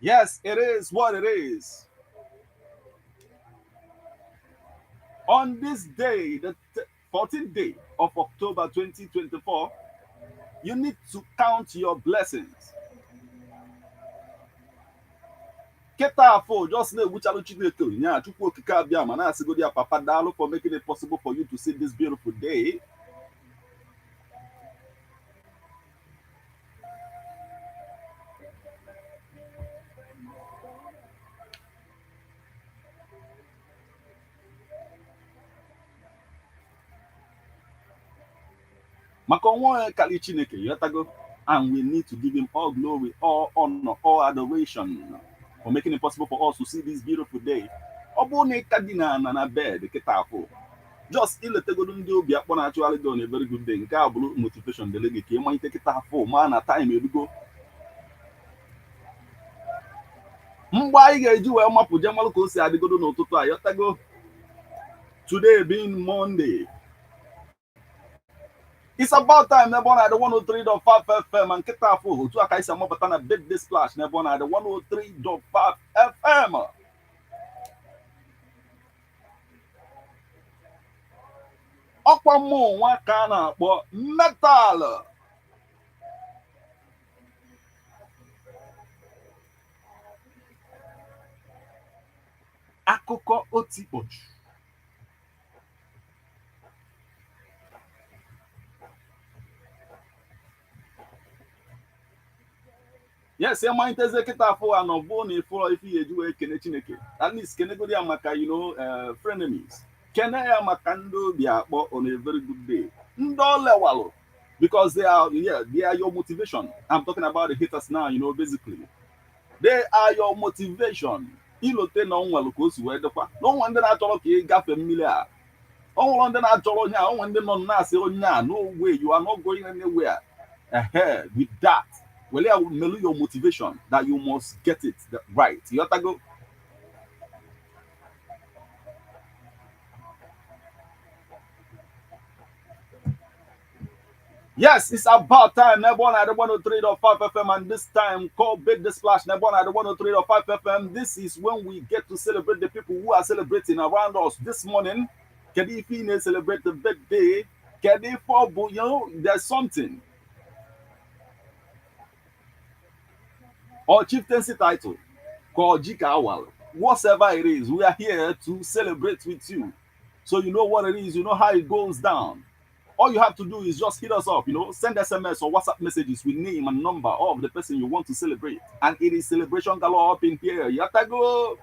Yes, it is what it is. On this day, the 14th day of October 2024, you need to count your blessings. Kịta afọ just na-egbuchalụ Chineke nya Chukwu Okike abịa ma na-asịgodi ya, "Papa, daalụ for making it possible for you to see this beautiful day." Maka onwe onye karị Chineke, yọtago, and we need to give him all glory, all honor, all adoration for making it possible for us to see this beautiful day. Ọ bụrụ na ị ka dị na na bed kịta afọ, just iletegodo ndị obi akpọ na-achụgharị gị on a very good day, nke a bụrụ motivation dele gị ka ị malite kịta afọ ma na time erugo mgbe anyị ga-eji wee mapụ jee malụ ka o si adịgodo n'ụtụtụ a, yọtago. Today being Monday, it's about time n'ebe ọ na-adị 103.5 FM and nkịta afọ otu a ka anyị si amapụta na Birthday Splash n'ebe ọ na-adị 103.5 FM. Ọkwa mmụọ nwa ka a na-akpọ metal. Akụkọ otikpochu. Yes, ịmaliteze kịta afọ a na ọ bụrụ na ịfụrọ ife ya eji wee kene Chineke, at least kenegodi ya maka frenemies, kene ya maka ndị obi akpọ on a very good day, ndị olewalụ, because they are, yeah, they are your motivation. I'm talking about the haters now. Basically, they are your motivation. Ilote na onwelu ka o si wee dịkwa na onwe ndị na-achọrọ ka ị gafee mmiri a, o nwere ndị na-achọrọ onye a, onwe ndị nọ na-asị onye a, "No way, you are not going anywhere." Ehe, with that, well, yeah, melu your motivation that you must get it right. You have to go. Yes, it's about time. Nebon at the 103.5 FM, and this time called Big the Splash. Nebon at the 103.5 FM. This is when we get to celebrate the people who are celebrating around us this morning. Kedu ife celebrate the birthday? Kedu ife, there's something. Or chieftaincy title called Jika Awal. Whatever it is, we are here to celebrate with you. So you know what it is, you know how it goes down. All you have to do is just hit us up, send SMS or WhatsApp messages with name and number of the person you want to celebrate. And it is celebration galore up in here. You have to go.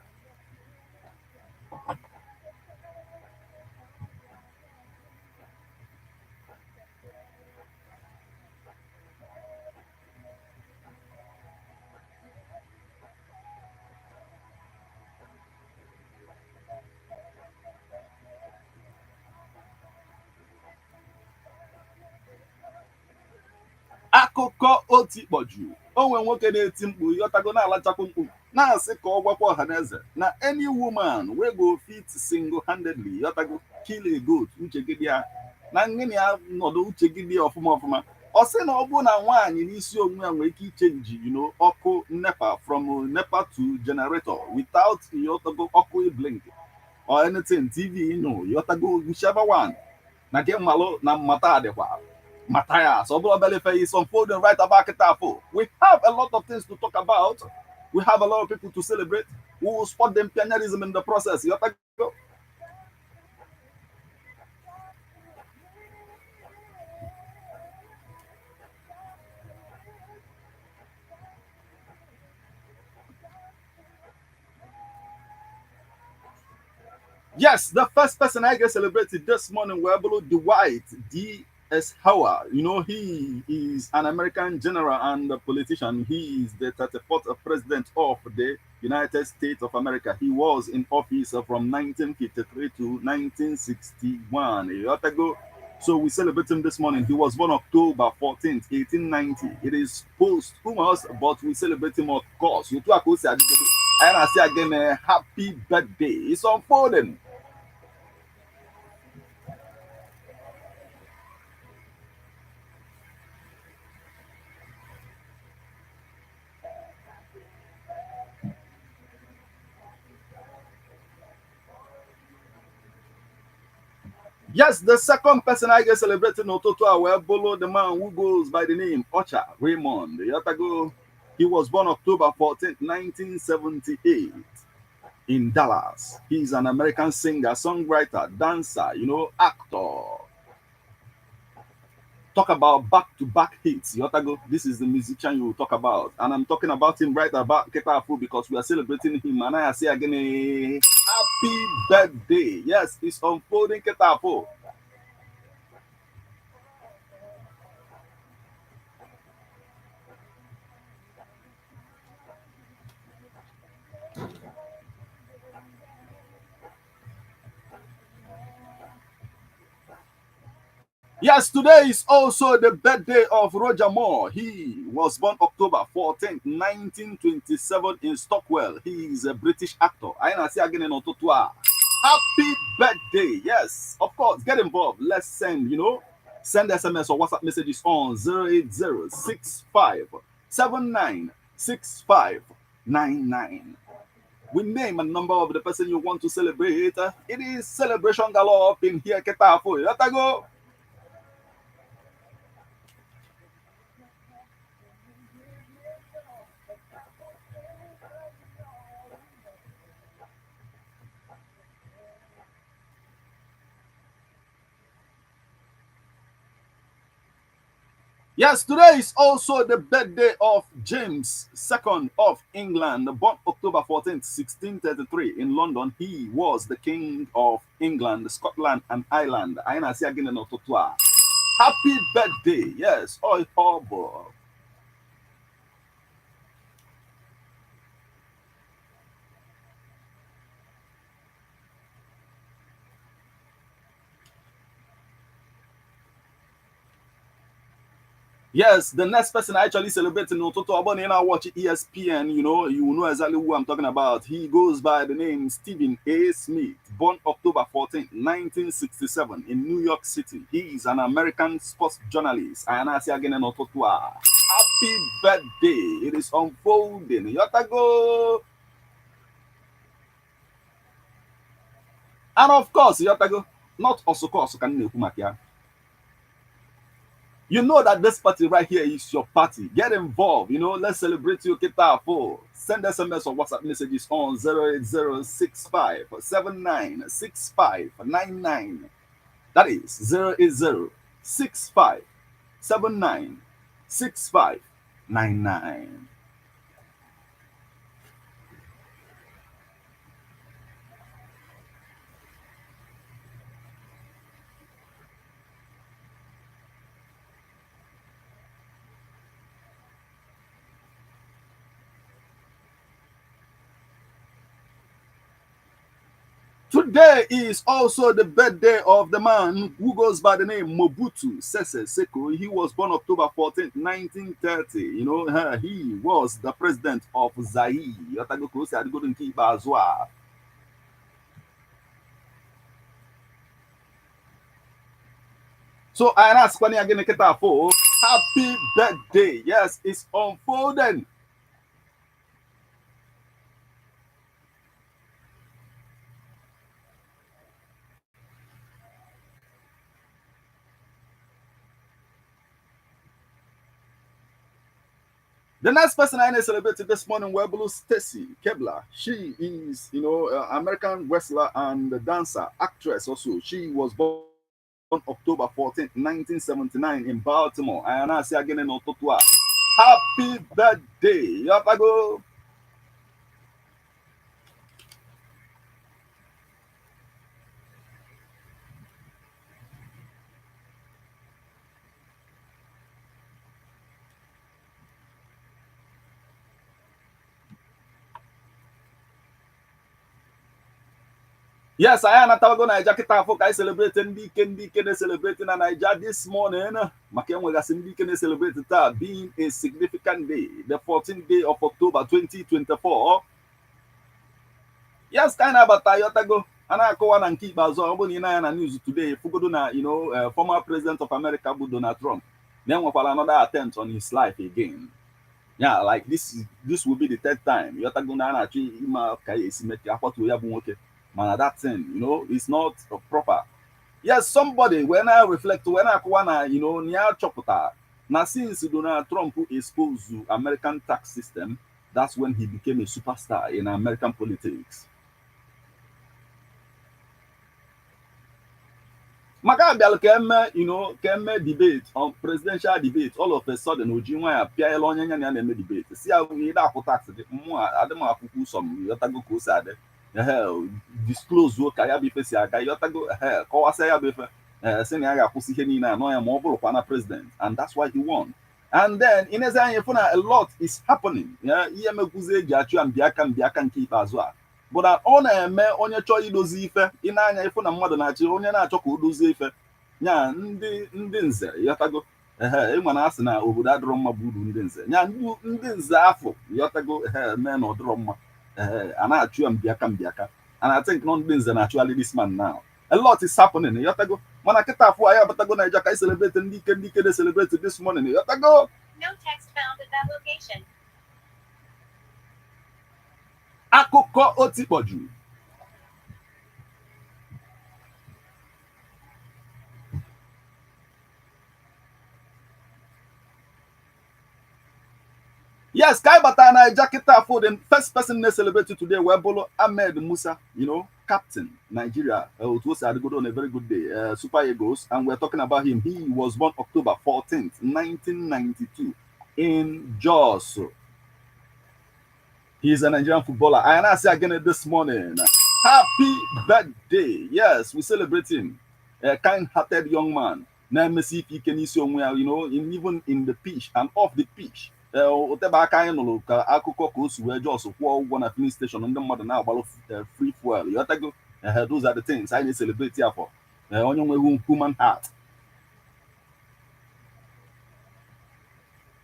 Akụkọ otikpọju onwe nwoke na-eti mkpu, yọtago, na-alachakwu mkpu na-asị ka ọ gwakwa ọha na eze na any woman wey go fit single-handedly, yọtago, kill a goat, uche gị dị ya na ngịnị ya nọdụ uche gị dị ya ọfụma ọfụma. Ọ sị na ọ bụrụ na nwaanyị n'isi onwe ya nwere ike ichange ọkụ NEPA from NEPA to generator without, yọtago, ọkụ blink or anything, TV, yọtago, whichever one na gị malụ na mmata adịkwa Matthias, Obelebe is unfolding right about Kitafo. We have a lot of things to talk about. We have a lot of people to celebrate. We will spot them pioneerism in the process. You have to go. Yes, the first person I get celebrated this morning were Dwight D. S. Howard. He is an American general and a politician. He is the 34th president of the United States of America. He was in office from 1953 to 1961. You have to go. So we celebrate him this morning. He was born October 14th, 1890. It is posthumous, but we celebrate him, of course. You and I say again, happy birthday. It's unfolding. Yes, the second person I get celebrating n'ụtụtụ a wee bụrụ the man who goes by the name Ocha Raymond. Yotago. He was born October 14, 1978 in Dallas. He's an American singer, songwriter, dancer, actor. Talk about back-to-back hits. Yotago, this is the musician you will talk about. And I'm talking about him right about Ketafu because we are celebrating him. And I say again, happy birthday. Yes, it's unfolding Ketafu. Yes, today is also the birthday of Roger Moore. He was born October 14, 1927 in Stockwell. He is a British actor. I say again in Ototua. Happy birthday. Yes, of course. Get involved. Let's send, send SMS or WhatsApp messages on 08065796599. We name a number of the person you want to celebrate. It is celebration galore up in here. Ketafo. Let's go. Yes, today is also the birthday of James II of England, born October 14, 1633 in London. He was the king of England, Scotland, and Ireland. I say again in Ototua. Happy birthday. Yes, oh, oh. Yes, the next person I actually celebrating Ototo Abon I watch ESPN, you will know exactly who I'm talking about. He goes by the name Stephen A. Smith, born October 14, 1967 in New York City. He is an American sports journalist. And I say again in Ototo. Happy birthday. It is unfolding. Yotago. And of course, Yotago, not Osoko Osokan. You know that this party right here is your party. Get involved. Let's celebrate you. Kitafo. Send SMS or WhatsApp messages on 08065796599. That is 08065796599. Today is also the birthday of the man who goes by the name Mobutu Sese Seko. He was born October 14, 1930. He was the president of Zaire. So I ask again, happy birthday. Yes, it's unfolding. The next person I celebrated this morning, Webulu Stacy Kebler. She is, American wrestler and dancer, actress also. She was born October 14, 1979 in Baltimore. And I say again in Ototua, happy birthday. Yotago. Yes, I am Atago Naija kita ka I celebrate ndị ike na-celebrate na Naija this morning. Maka enwegasị ndị ike na-celebrate taa being a significant day, the 14th day of October 2024. Yes, ka anyị na-abata yotago a na-akọwa na nke ikpeazụ ọ bụrụ na ị na-anya na news today fugodo na former president of America bụ Donald Trump na-enwekwara another attempt on his life again. Yeah, like this will be the third time yotago na a na-achọ ịma ka ya esi mee ka akwatuo ya bụ nwoke. Man, that thing, it's not proper. Yes, somebody when I reflect, when I na you know na chọpụta na since Donald Trump exposed American tax system, that's when he became a superstar in American politics. Maka abịalụ ka eme, you know, ka eme debate on presidential debate, all of a sudden oji nwa ya pịaela onye nya na na-eme debate si ya ị akwụ tax dị mmụọ adị m akwụkwọ ụsọ m yọtago ka o si adị ehe disclose ka ya bụ ife si aga yọtago ehe kọwasịa ya bụ ife sị na ya ga-akwụsị ihe niile anọ ya ma ọ bụrụkwa na president, and that's why he won. And then inezi anya fụ na a lot is happening. Ihe mekwuzi eji achụ ya mbịaka mbịaka nke ikpeazụ a bụ na ọ na-eme onye chọọ idozi ife ị na-anya ịfụ na mmadụ na-achị onye na-achọ ka o dozie ife nya ndị nze yọtago ehe ịma na asị na obodo adịrọ mma bụ uru ndị nze nya ndị nze afọ yọtago ehe mee na ọdịrọ mma ehe a na-achụ ya mbịaka mbịaka, and I think nọ ndị nze na-achụgharị this man now. A lot is happening, yọtago, mana kịta afọ anyị abatago Naija ka anyị celebrate ndị ike ndị ike dey celebrate this morning, yọtago. No text found at that location. Akụkọ otikpọju. Yes, ka anyị batara Naija kịta afọ, the first person na-celebrate today wee bụrụ Ahmed Musa, you know, captain Nigeria, otu o si adịgodo on a very good day, Super Eagles, and we're talking about him. He was born October 14th, 1992 in Jos. He is a Nigerian footballer. And I say again this morning, happy birthday. Yes, we celebrate him. A kind-hearted young man. Na-emesi ike ike n'isi onwe ya, you know, in, even in the pitch and off the pitch. Otebe aka anyị nụrụ ka akụkọ ka o si wee jos kwụọ ụgwọ na filling station ndị mmadụ na-agbalụ free fuel. Yọtago, those are the things anyị na-celebrate ya for. Onye nwe human heart.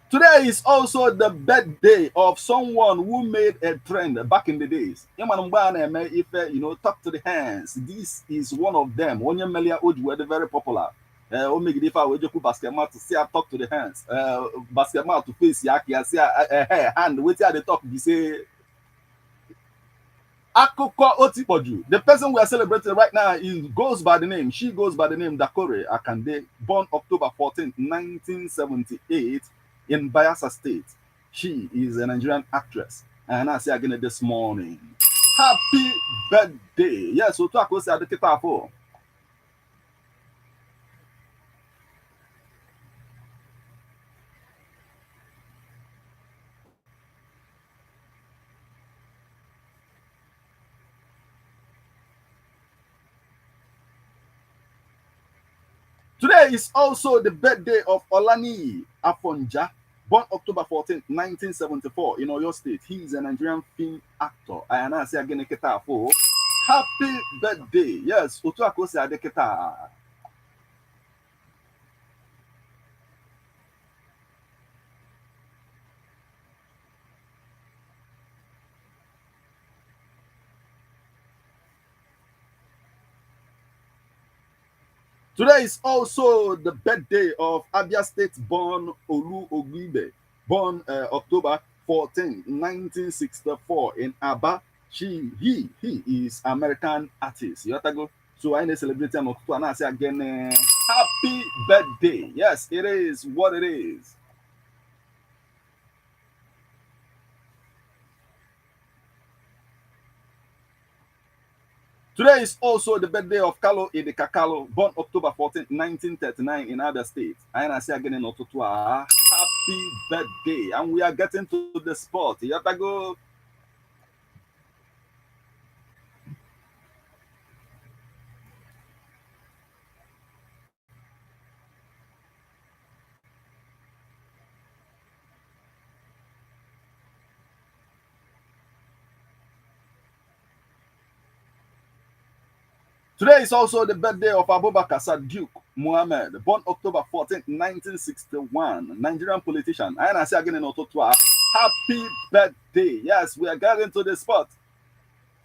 Today is also the birthday of someone who made a trend back in the days. Ịma na mgbe a na-eme ife, you know, talk to the hands. This is one of them. Onye melia o ji wee dị very popular. O megide ife a wee jekwu Basketmouth si ya talk to the hands. Basketmouth face ya aka ya si ya hand wetin I dey talk be say akụkọ otikpọju. The person we are celebrating right now is goes by the name, she goes by the name Dakore Akande, born October 14, 1978 in Bayelsa State. She is a Nigerian actress. And I say again this morning, happy birthday. Yes, otu a ka o si adị kịta afọ. Today is also the birthday of Olaniyi Afonja, born October 14, 1974 in Oyo State. He is a Nigerian film actor. And I say again, kịta afọ, happy birthday. Yes, otu a ka o si adị kịta. Today is also the birthday of Abia State-born Olu Oguibe, born October 14, 1964 in Aba. He is American artist. You go. So I need to celebrate him and I say again, happy birthday. Yes, it is what it is. Today is also the birthday of Kalu Idika Kalu, born October 14, 1939 in Abia State. And I say again in n'ụtụtụ a, happy birthday. And we are getting to the spot. You have to go. Today is also the birthday of Abubakar Sadiq Muhammad, born October 14, 1961, Nigerian politician. And I say again in n'ụtụtụ a, happy birthday. Yes, we are getting to the spot.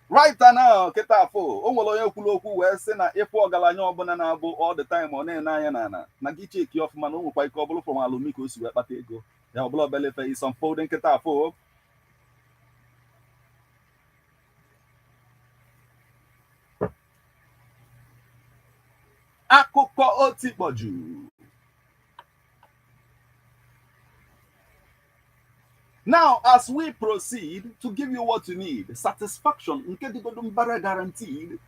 Right now, kịta afọ, o nwere onye kwuru okwu wee sị na ịfụ ọgaranya ọbụla na-abụ all the time ọ na-ene anya n'ala na gị cheki ọfụma na o nwekwa ike ọ bụrụ from alumi ka o si wee kpata ego ya ọbụla obele ife is unfolding kịta afọ. Akụkọ otikpọju. Now, as we proceed to give you what you need, satisfaction, nke dịgodu mbara guaranteed,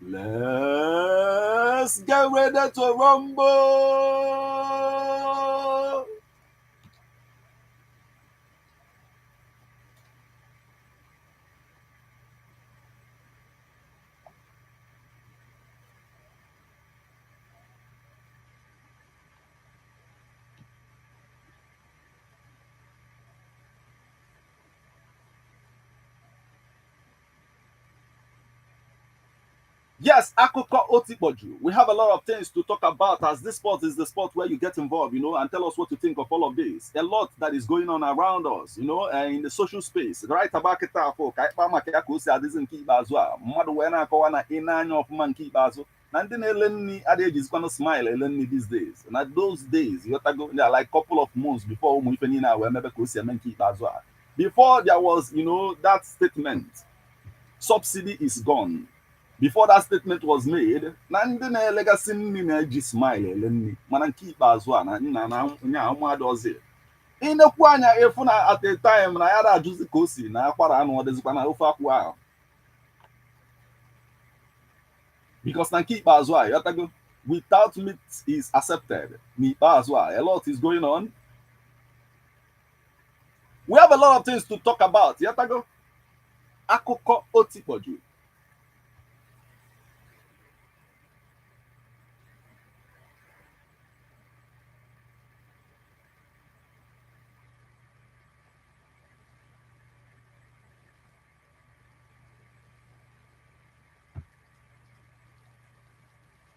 let's get ready to rumble. Yes, Akụkọ Otikpoju. We have a lot of things to talk about as this sport is the sport where you get involved, and tell us what you think of all of this. A lot that is going on around us, in the social space. Right about kịta afọ ka ịkpa maka ya ka o si adịzi nke ikpeazụ a, mmadụ wee na-akọwa na ị na-anya ọfụma nke ikpeazụ na ndị na-ele nri adịghị ejizikwanụ smile ele nri these days. Na those days, yotago, like couple of months before ụmụ ife niile a wee mebe ka o si eme nke ikpeazụ a. Before there was, that statement, subsidy is gone. Before that statement was made, na ndị na-elegasị nri na-eji smile ele nri, mana nke ikpeazụ a na nna na nya ụmụada ọzọ ịnekwu anya efu na at a time na ya na-ajụzi ka o si na akwara anụ ọ dịzikwa na ofe akwụ ahụ, because na nke ikpeazụ a, yọtago, without meat is accepted. N'ikpeazụ a, a lot is going on. We have a lot of things to talk about, yọtago. Akụkọ otikpọju.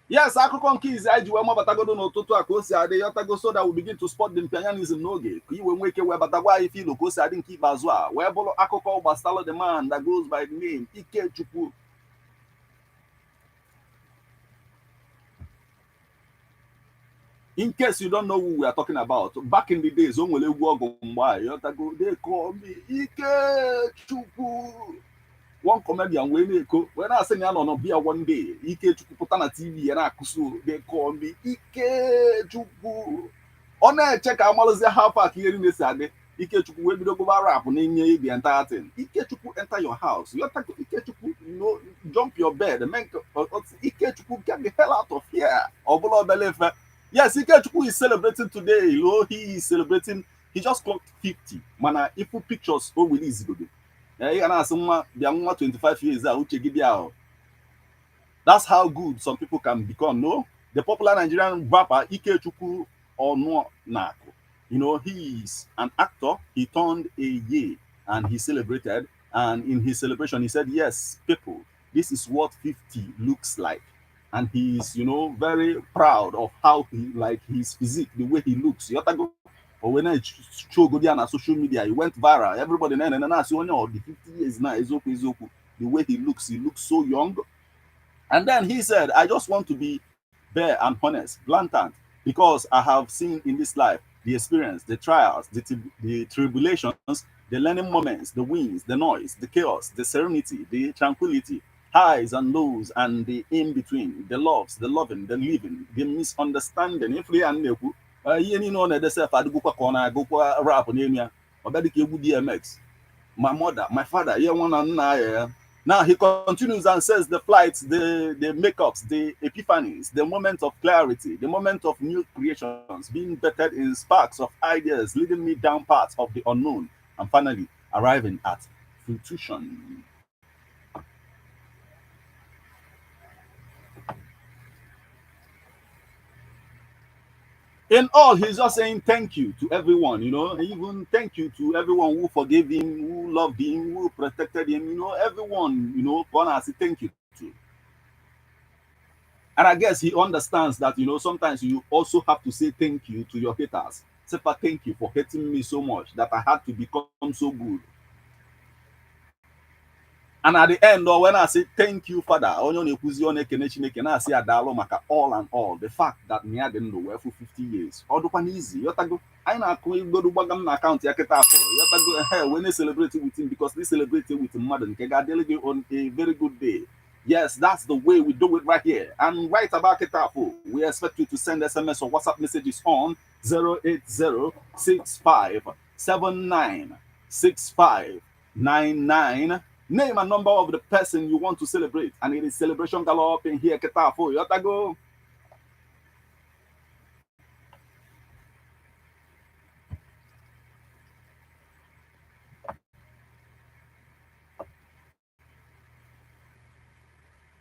Yes, akụkọ nke izi anyị ji wee mabatagodo n'ụtụtụ a ka o si adị, yọtago, so that we begin to spot the mpianyanism n'oge ka iwe nwee ike wee batagwa anyị filo ka o si adị nke ikpeazụ a, wee bụrụ akụkọ gbasara the man that goes by the name Ikechukwu. In case you don't know who we are talking about, back in the days, o nwere egwu ọgụ mgbe a, yọtago, they call me Ikechukwu. One comedian wee na-eko wee na-asị na ya nọ n'ọbịa one day, Ikechukwu pụta na TV ya na-akụso they call me Ikechukwu. Ọ na-eche ka amalụzie how far ka ihe niile si adị. Ikechukwu wee bido gụba rap na-enye the entire thing. Ikechukwu enter your house. Yọtago, Ikechukwu no jump your bed. Make Ikechukwu get the hell out of here. Ọ bụla obele ife. Yes, Ikechukwu is celebrating today. Lo, he is celebrating. He just clocked 50. Mana ifu pictures o release godo. Ị ga na-asị nwa bịa nwa 25 years a uche gị bịa ahụ. That's how good some people can become, no? The popular Nigerian rapper Ikechukwu Onuonaku, he is an actor. He turned a year and he celebrated. And in his celebration, he said, yes, people, this is what 50 looks like. And he is, very proud of how he, like his physique, the way he looks. Yotago. Or when I show on social media, he went viral. Everybody, na na na, the 50 years now, eziokwu eziokwu. The way he looks so young. And then he said, I just want to be bare and honest, blatant, because I have seen in this life the experience, the trials, the tribulations, the learning moments, the wins, the noise, the chaos, the serenity, the tranquility, highs and lows, and the in-between, the loves, the loving, the living, the misunderstanding. If we and ihe niile ọ na-edesa efe adịgokwa ka ọ na-agụkwa rap n'elu ya, ọ bịa dịka egwu DMX. My mother, my father, ihe nwa na nna ya. Now he continues and says the flights, the makeups, the epiphanies, the moment of clarity, the moment of new creations, being bettered in sparks of ideas, leading me down paths of the unknown, and finally arriving at fruition. In all, he's just saying thank you to everyone, even thank you to everyone who forgave him, who loved him, who protected him, everyone, gonna say thank you to. And I guess he understands that, sometimes you also have to say thank you to your haters. Sefa, thank you for hating me so much that I had to become so good. And at the end, or when I say thank you, Father, onye na-ekwuzi ọ na-ekene Chineke na-asị adaalụ maka all and all, the fact that na ya dị ndụ wee fụ 50 years, ọ dịkwa n'izi, yọtago, anyị na-akụ igodo gbaga m na akaụntụ ya kịta afọ, yọtago, ehe, wee na-celebrate with him, because they celebrate with mmadụ nke ga-adịrị gị on a very good day. Yes, that's the way we do it right here. And right about Kitafu, we expect you to send SMS or WhatsApp messages on 08065796599. Name and number of the person you want to celebrate. And it is celebration gala up in here, Kitafu. Yotago.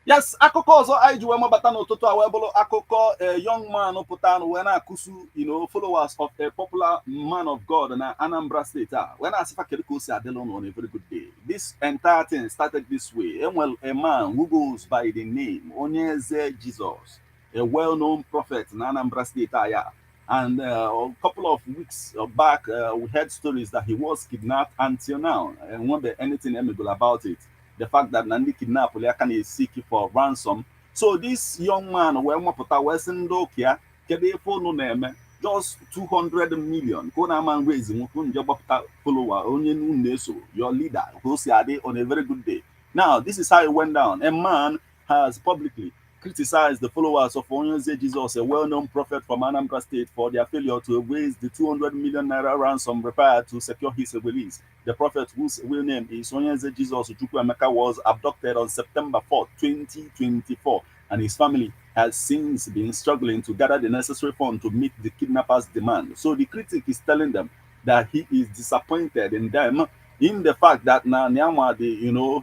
Yes, akụkọ ọzọ anyị ji wee mabata n'ụtụtụ a wee bụrụ akụkọ a young man pụta wee na-akụsu followers of a popular man of God na Anambra State a wee na-asịfa kedu ka o si adịla ụnụ on a very good day. This entire thing started this way. Enwere a man who goes by the name Onyeze Jesus, a well-known prophet na Anambra State a ya. And a couple of weeks back, we heard stories that he was kidnapped. Until now, and won't be anything amiable about it. The fact that na ndị kidnap ya ka na-seek for ransom. So this young man wee nwapụta wee sị ndị ụka ya, kedu ife unu na-eme? Just 200 million ka unu ama raise nwoke unu je gbapụta follower onye unu na-eso, your leader, ka o si adị on a very good day. Now, this is how it went down. A man has publicly criticized the followers of Onyeze Jesus, a well-known prophet from Anambra State, for their failure to raise the 200 million naira ransom required to secure his release. The prophet, whose real name is Onyeze Jesus Chukwuemeka, was abducted on September 4, 2024, and his family has since been struggling to gather the necessary funds to meet the kidnappers' demand. So the critic is telling them that he is disappointed in them, in the fact that na Nyama, the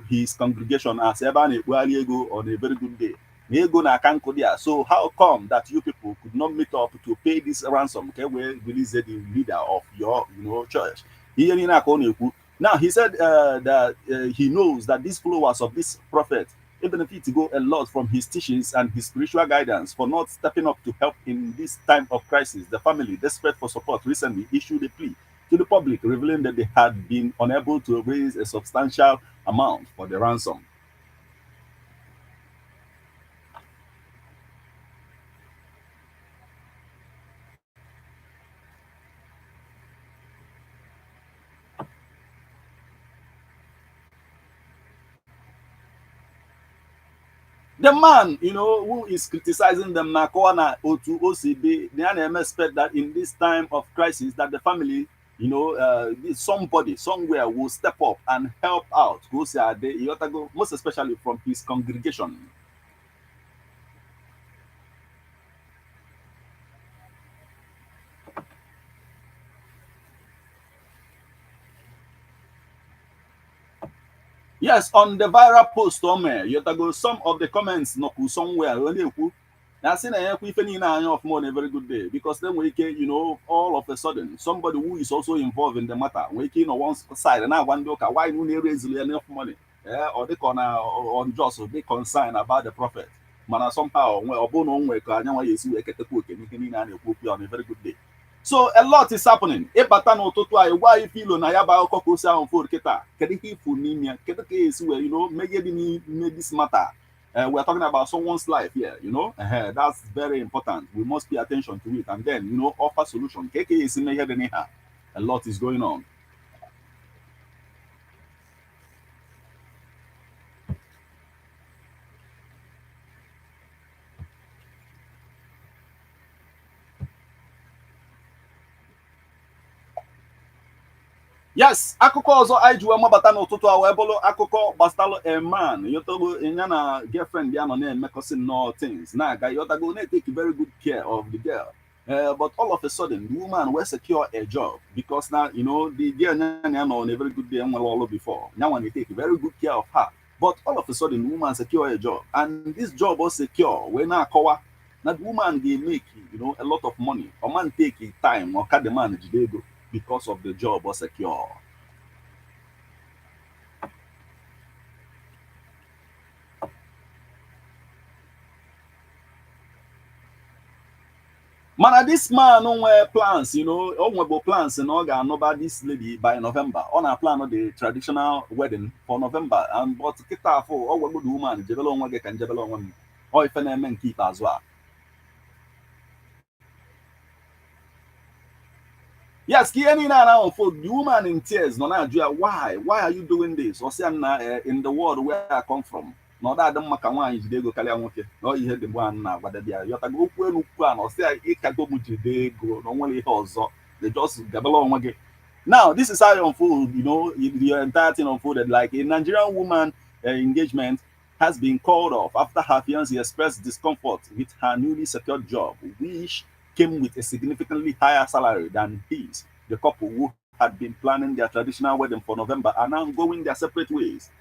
his congregation as ebe a na-ekpugharị ego on a very good day. Na ego na aka nkụ dị a. So how come that you people could not meet up to pay this ransom ka e wee release the leader of your church? Ihe niile a ka ọ na-ekwu. Now he said that he knows that these followers of this prophet benefit go a lot from his teachings and his spiritual guidance for not stepping up to help in this time of crisis. The family, desperate for support, recently issued a plea to the public, revealing that they had been unable to raise a substantial amount for the ransom. The man, who is criticizing them na-akọwa na otu o si dị na ya na-eme expect that in this time of crisis that the family, somebody somewhere will step up and help out ka o si adị, ịghọtago, most especially from his congregation. Yes, on the viral post o mee, ịghọtago, some of the comments nọkwu somewhere ọ na-ekwu na asị na enyekwa ife niile anya ọfụma on a very good day, because then nwere ike, all of a sudden, somebody who is also involved in the matter nwere ike ịnọ one side na-agwa ndị ụka why unu na-erezili enough money. Ee, ọ dịka ọ na on just be concerned about the prophet, mana somehow ọ bụrụ na o nwere ka anya nwa ya esi wee ketekwa oke n'ihe niile a na-ekwu okwu ya on a very good day. So a lot is happening. Ịbata n'ụtụtụ a, ịgwa ife ilo na ya bụ akụkọ ka o si ahụ fod kịta, kedu ihe ifu n'ime ya, kedu ka esi wee meghe dị n'ime this matter? We are talking about someone's life here. That's very important. We must pay attention to it and then, offer solution. Ka eke esi mee ihe dị n'ihe a? A lot is going on. Yes, akụkọ ọzọ anyị ji wee mabata n'ụtụtụ a wee bụrụ akụkọ gbasalụ a man, yotago, ya na girlfriend ya nọ na-emekọsị nnọọ things na-aga, yotago, na-etake very good care of the girl. But all of a sudden, the woman will secure a job because now, the girl nya nọ on a very good day nwere ọrụ before. Nya nwa na-take very good care of her. But all of a sudden, the woman secure a job. And this job was secure wee na-akọwa na the woman dey make, a lot of money. Ọ man take time, ọ ka the man jide ego because of the job was secure. Mana this man nwee plans, o nwebo plans na ọ ga-anụba this lady by November. Ọ na-plan the traditional wedding for November, and but kịta afọ ọ gwagbo the woman, jebele onwe gị ka njebele onwe m. Ọ ife na-eme nke ikpeazụ a. Yes, ka ihe niile a na-unfold, the woman in tears nọ na-ajụ ya, Why are you doing this?" Ọ sị ya na in the world where I come from, Na ọ da-adị mma ka nwaanyị jide ego karịa nwoke, na ọ ihe dị mgbe a na-agwadebe ya, yọtago okwu elu kwu a na ọ sị ya ịkago m jide ego na o nwere ihe ọzọ, they just gabela onwe gị. Now, this is how it unfold, the entire thing unfolded like a Nigerian woman engagement has been called off after her fiancé expressed discomfort with her newly secured job, which came with a significantly higher salary than his. The couple, who had been planning their traditional wedding for November, are now going their separate ways.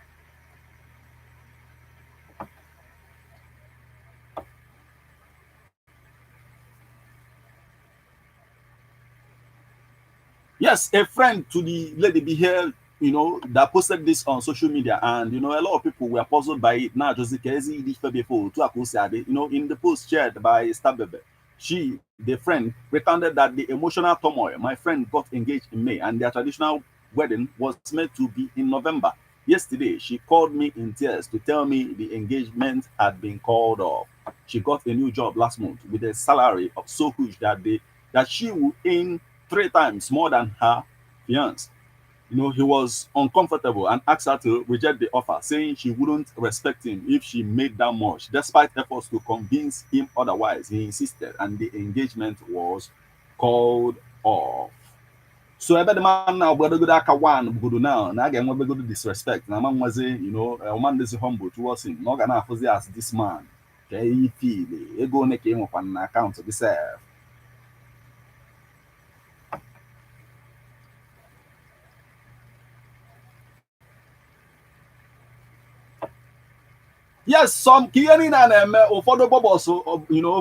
Yes, a friend to the lady be here, that posted this on social media, and a lot of people were puzzled by it. Now, just in the post shared by Stabebe, she, the friend, recounted that the emotional turmoil. My friend got engaged in May, and their traditional wedding was meant to be in November. Yesterday, she called me in tears to tell me the engagement had been called off. She got a new job last month with a salary of so huge that she would earn three times more than her fiance. He was uncomfortable and asked her to reject the offer, saying she wouldn't respect him if she made that much. Despite efforts to convince him otherwise, he insisted, and the engagement was called off. So ebe the man now gbadogodo aka one bugodo now na a ga-enwebegodo disrespect na ama nwazi, woman dịzi humble towards him, na ọ ga na-afụzi as this man ka ifili ego one ka ị nwekwa na akaụntụ gị sef. Yes, some ka ihe niile a na-eme, ụfọdụ bubbles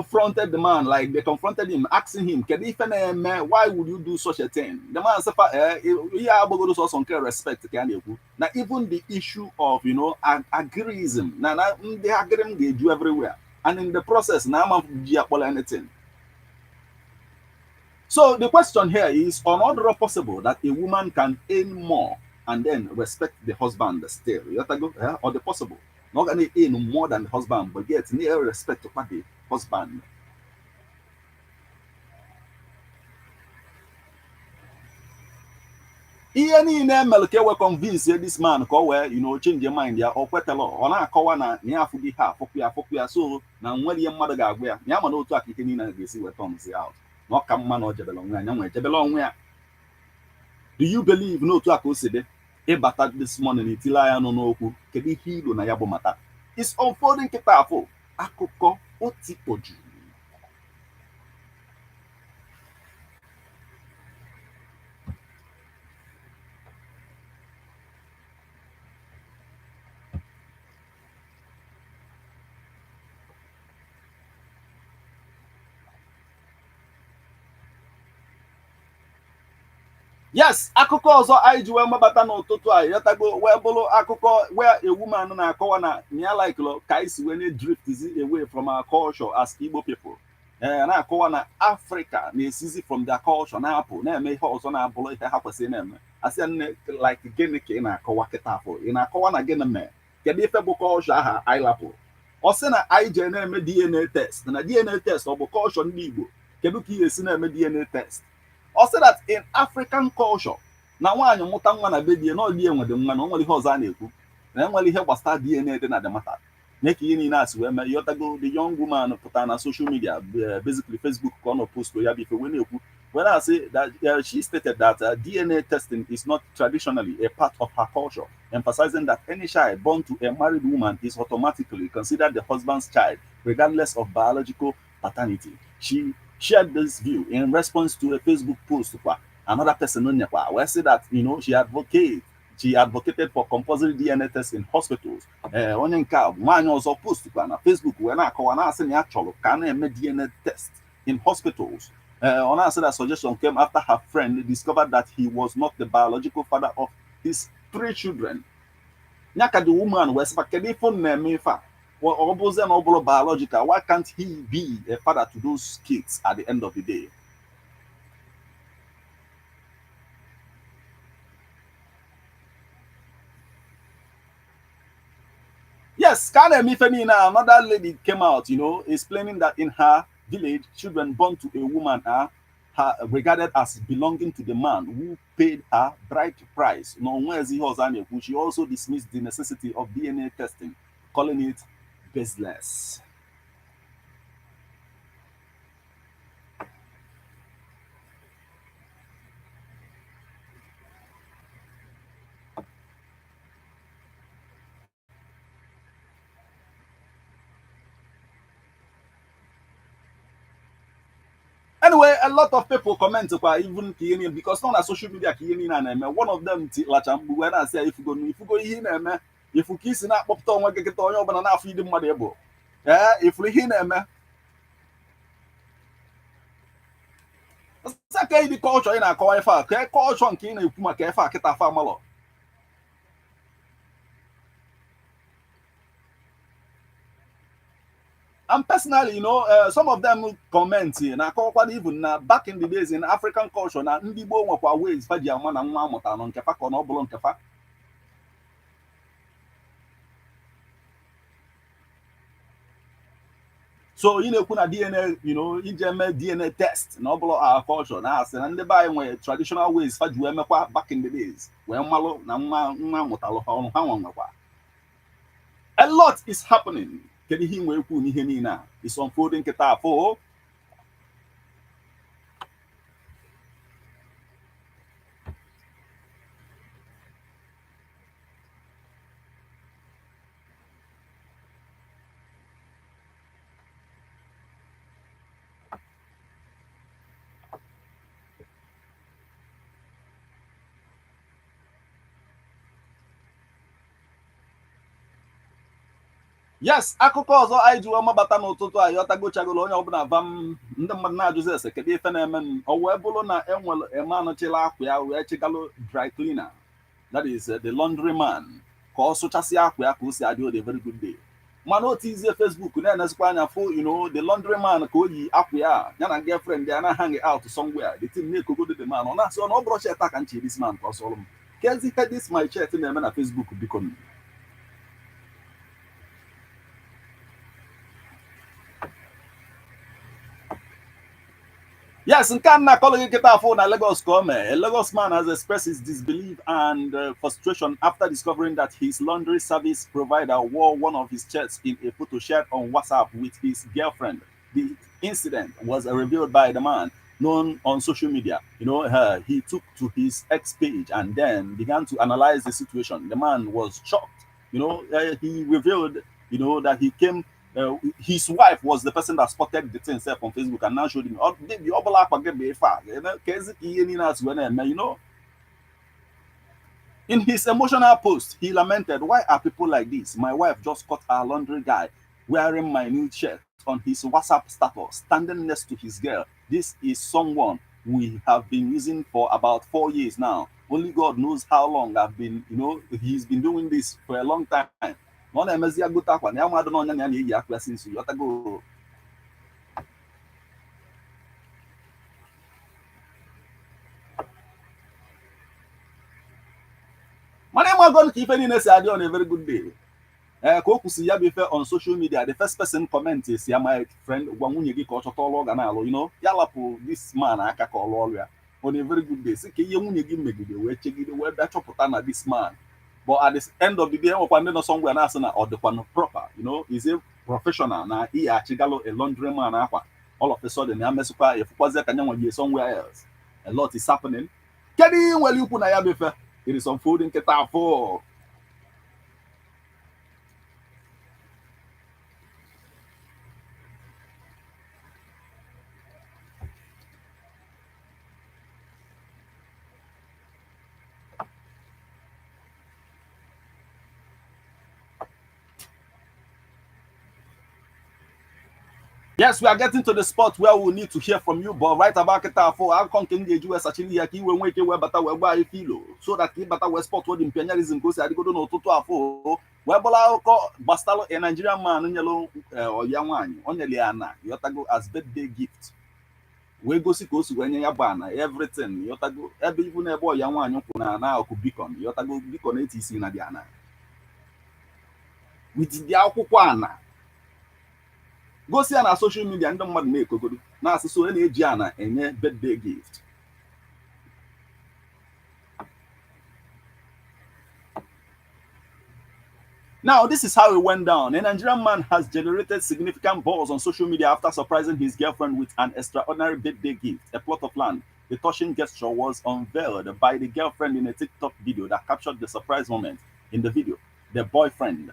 fronted the man, like they confronted him, asking him, kedu ife na-eme? Why would you do such a thing? The man sị fa ihe agbagoro sọsọ nke respect ka a na-ekwu na even the issue of agreeism na ndị agịrị m ga-eju everywhere, and in the process na ama ji akpọrọ anything. So the question here is, on order possible that a woman can earn more and then respect the husband still? You go, eh? Or the possible not gonna earn more than the husband, but yet near respect to the husband. Ihe niile emere ka e wee convince this man ka o wee change mind ya, o kwetala. Ọ na-akọwa na ya afụghị ha afụkwu ya afụkwu ya, so na nwere ihe mmadụ ga-agwa ya na ya ma na otu a ka ihe niile ga-esi wee turns out, na ọ ka mma na ọ jebere onwe ya, ya nwee jebere onwe ya. Do you believe n'otu a ka o si dị? Ịbata this morning itile anya nọ n'okwu, kedu ihe ilo na ya bụ mata is unfolding kịta afọ akụkọ otikpoju? Yes, akụkọ ọzọ anyị ji wee mabata n'ụtụtụ a, yọtago, wee bụrụ akụkọ where a woman na-akọwa na ya like ka anyị si wee na-drift away from our culture as Igbo people. Ee, na-akọwa na Africa na-esizi from their culture na-apụ, na-eme ihe ọzọ na-abụrụ ihe ha kwesịrị na-eme. Asị nne, like gịnị ka ị na-akọwa kịta afọ? Ị na-akọwa na gịnị mee? Kedu ife bụ culture aha anyị lapụrụ? Ọ sị na anyị jee na-eme DNA test, na DNA test ọ bụ culture ndị Igbo? Kedu ka ị ga-esi na-eme DNA test? Ọ sị that in African culture, na nwaanyị mụta nwa na be die, na ọ dị enwede nwa, na o nwere ihe ọzọ a na-ekwu na enwere ihe gbasara DNA dị na the matter nye ka ihe niile a si wee mee, yọtago. The young woman pụtara na social media, basically Facebook ka ọ nọ post ya bụ ife, wee na-ekwu, wee na-asị that she stated that DNA testing is not traditionally a part of her culture, emphasizing that any child born to a married woman is automatically considered the husband's child, regardless of biological paternity. She shared this view in response to a Facebook post kwa another person nyekwa wee say that she advocated for compulsory DNA tests in hospitals. Ee, onye nke a nwaanyị ọzọ post kwa na Facebook wee na-akọwa, na-asị na ya chọrọ ka a na-eme DNA test in hospitals. Ọ na-asị that suggestion came after her friend discovered that he was not the biological father of his three children. Ya ka the woman wee sịkwa, kedu ife na-eme ife a? Ọ bụzie na ọ bụrụ biological, why can't he be a father to those kids at the end of the day? Yes, ka a na-eme ife niile, another lady came out, explaining that in her village, children born to a woman are her regarded as belonging to the man who paid her bride price. No, onwezi ihe ọzọ a na-ekwu. She also dismissed the necessity of DNA testing. calling it baseless. Anyway, a lot of people comment kwa even ka ihe niile, because nọ na social media ka ihe niile a na-eme. One of them lacha mkpu wee na-asị ya, ifugo ifugo ihe ị na-eme, ifu ka isi na-akpọpụta onwe gị kịta, onye ọbụla na-afụ ịdị mmadụ ịbụ ee, ifuru ihe ị na-eme ka ịdị kọlchọ ị na-akọwa ife a, ka kọlchọ nke ị na-ekwu maka ife a kịta afa amalọ. And personally, some of them comment na akọwakwana even na back in the days in African culture, na ndị gboo nwekwa ways fa ji ama na nwa amụta nọ nkefa ka ọ na ọ bụrụ nkefa. So ị na-ekwu na DNA, ije eme DNA test na ọ bụrụ our culture, na asị na ndị be anyị nwere traditional ways fa ji wee mekwa back in the days wee malụ na nwa nwa amụtalụ ha ọnụ ha nwa nwekwa. A lot is happening. Kedu ihe ị nwere ikwu n'ihe niile a is unfolding kịta afọ? Yes, akụkọ ọzọ anyị ji wee mabata n'ụtụtụ a, yọtagochagolo onye ọbụla vam, ndị mmadụ na-ajụzi ese kedu ife na-eme m. O wee bụrụ na enwere emanụchila akwa ya wee chigalụ dry cleaner, that is the laundry man, ka ọ sụchasịa akwa ya ka o si adị o very good day. Mana otu izie Facebook na-enezikwa anya fụ the laundry man ka o yi akwa ya, ya na girlfriend ya na hang out somewhere. The team na-ekogodo the man, ọ na-asị ọ na ọ bụrụ shirt a ka nche this man ka ọ sọrọ m kezi ihe this my shirt na-eme na Facebook, biko. Yes, nke a na-akọlụ gị kịta afọ na Lagos ka o mee. A Lagos man has expressed his disbelief and frustration after discovering that his laundry service provider wore one of his shirts in a photo shared on WhatsApp with his girlfriend. The incident was revealed by the man known on social media. He took to his X page and then began to analyze the situation. The man was shocked. He revealed, that he came his wife was the person that spotted the thing self on Facebook and now showed him, "Oh, baby, ọ bụla akwa gị bụ ife a, ka ezi ka ihe niile asị wee na-eme." In his emotional post, he lamented, "Why are people like this? My wife just caught our laundry guy wearing my new shirt on his WhatsApp status, standing next to his girl. This is someone we have been using for about 4 years now. Only God knows how long I've been, he's been doing this for a long time." Na ọ na-emezi ya gote akwa na ya mmadụ n'ọnya na ya na-eyi akwa ya since, yọtago. Mana ịmago ka ife niile si adị on a very good day. Ee, ka o kwụsị ya bụ ife on social media, the first person comment si ya, "My friend, gwa nwunye gị ka ọ chọta ọrụ ọ ga na-alụ, ya lapụ this man aka ka ọ lụọ ọrụ ya." On a very good day, sị ka ihe nwunye gị megide wee chegide wee bịa chọpụta na this man. But at the end of the day, enwekwa ndị nọ somewhere na-asị na ọ dịkwanụ proper, is a professional na ihe achịgalụ a laundry man akwa, all of a sudden ya mesịkwa efukwazie ka nyanwa jie somewhere else. A lot is happening. Kedu ihe nwere ikwu na ya bụ ife? It is unfolding kịta afọ. Yes, we are getting to the spot where we need to hear from you, but right about kịta afọ, akụkọ nke m ga-eji wee sachili ya ka iwe nwee ike wee bata wee gba anyị filo so that ka ịbata wee spot dị mpianyarism ka o si adịgodo n'ụtụtụ afọ, wee bụla akụkọ gbasalụ a Nigerian man nyelụ ọya nwaanyị, o nyere ya ana, yọtago, as birthday gift, wee gosi ka o si wee nye ya bụ ana, everything, yọtago, ebe ibu na ebe ọya nwaanyị kwụ na na akụ bikon, yọtago, bikon eti isi na dị ana with the akwụkwọ ana gosi ya na social media. Ndị mmadụ na-ekogodo na-asị so na-eji ana enye birthday gift. Now, this is how it went down. A Nigerian man has generated significant buzz on social media after surprising his girlfriend with an extraordinary birthday gift, a plot of land. The touching gesture was unveiled by the girlfriend in a TikTok video that captured the surprise moment. In the video, the boyfriend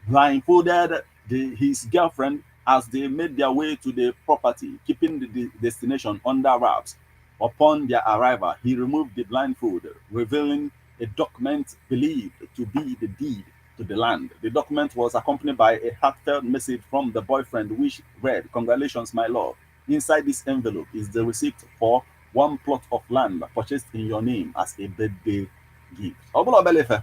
blindfolded his girlfriend as they made their way to the property, keeping the destination under wraps. Upon their arrival, he removed the blindfold, revealing a document believed to be the deed to the land. The document was accompanied by a heartfelt message from the boyfriend, which read, "Congratulations, my love. Inside this envelope is the receipt for one plot of land purchased in your name as a birthday gift." Ọ bụla obele ife.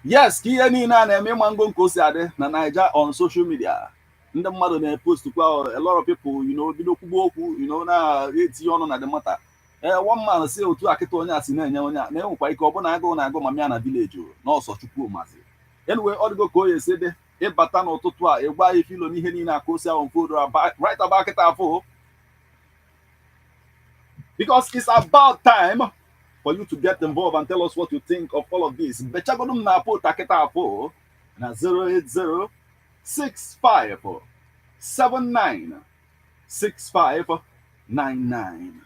Yes, ka ihe niile a na-eme ịma ngo nke o si adị na Naija on social media. Ndị mmadụ na-epostukwa, a lot of people bido kwugbo okwu na-etinye ọnụ na the matter. Ee, one man si otu akịta onye a si na-enye onye a na-enwekwa ike ọ bụ na agụụ na-agụ ma mịa na village o n'ọsọ Chukwu mazi. Anyway, ọ dịgo ka o esi dị ịbata n'ụtụtụ a ịgwa anyị filo n'ihe niile aka osi ahụ mfodo right about kịta afọ, because it's about time for you to get involved and tell us what you think of all of this. Bechagodum na apụ kịta afọ na 080 65 79 65 99.